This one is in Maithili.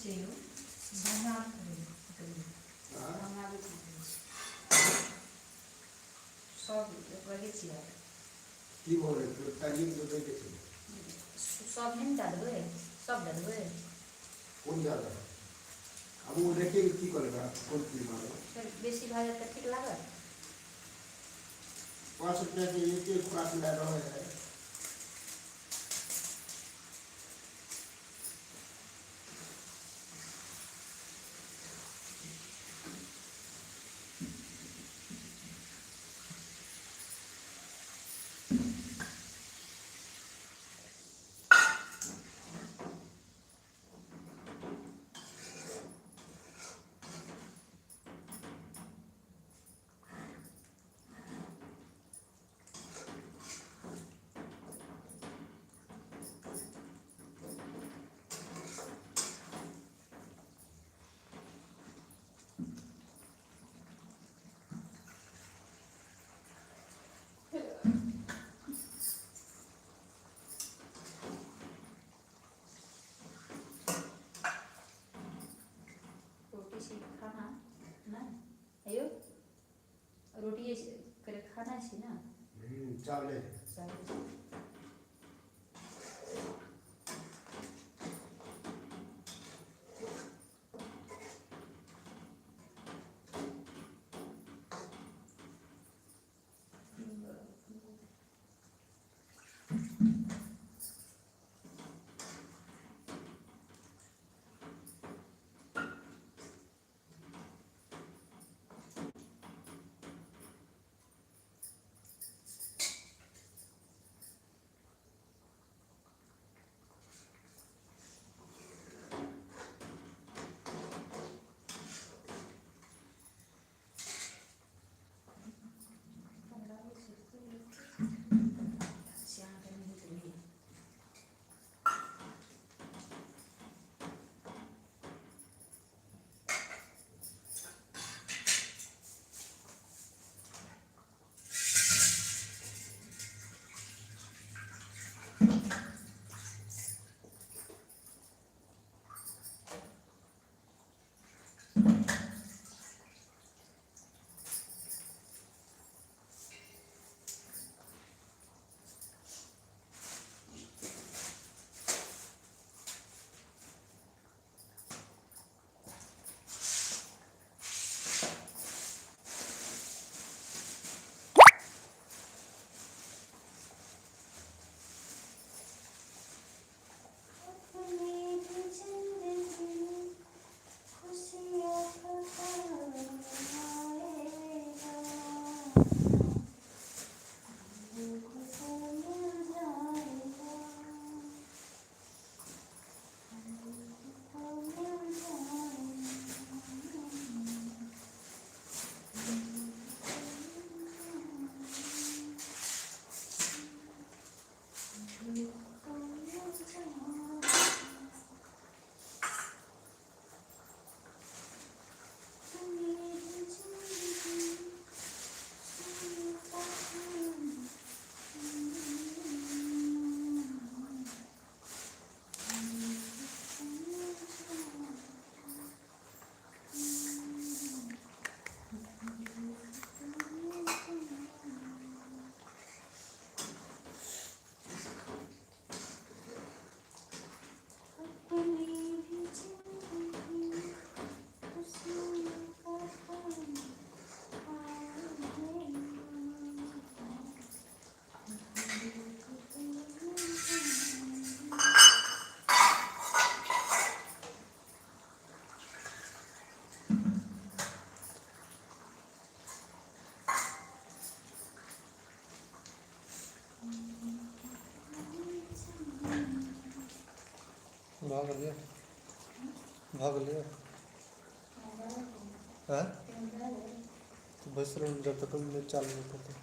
छै यौ भंगा। आँय? भंगाबै छै सब रहै छियै। की भऽ गेलै? टाइमिंग तऽ दैके छै। सब नहि ने दए देबै, सब दए देबै। कोन ज्यादा? आब ओ देखिके की करेगा, कोन चीज मारबै। फेर बेसी भए जायत तऽ ठीक लागत? 5 रुपैआके एक एक खुराक लए रहल है। रोटी छी खाना नहि यौ, रोटिए करे खाना छी ने। चावले। चावल। से अहाँके नहि होइत रहैए। अपनी भी जिंदगी खुशियों का आएगा, हमको तो मिल जाएगा, हमको तो मिल जाएगा। हमको मिल जाएगा। मेरी जिंदगी खुशियों का। अपनी भी जिंदगी खुशियों का पल आएगा। भऽ गेलियै, भऽ गेलियै। आँय? तऽ बैस रहू जब तक नहि चालू होतै।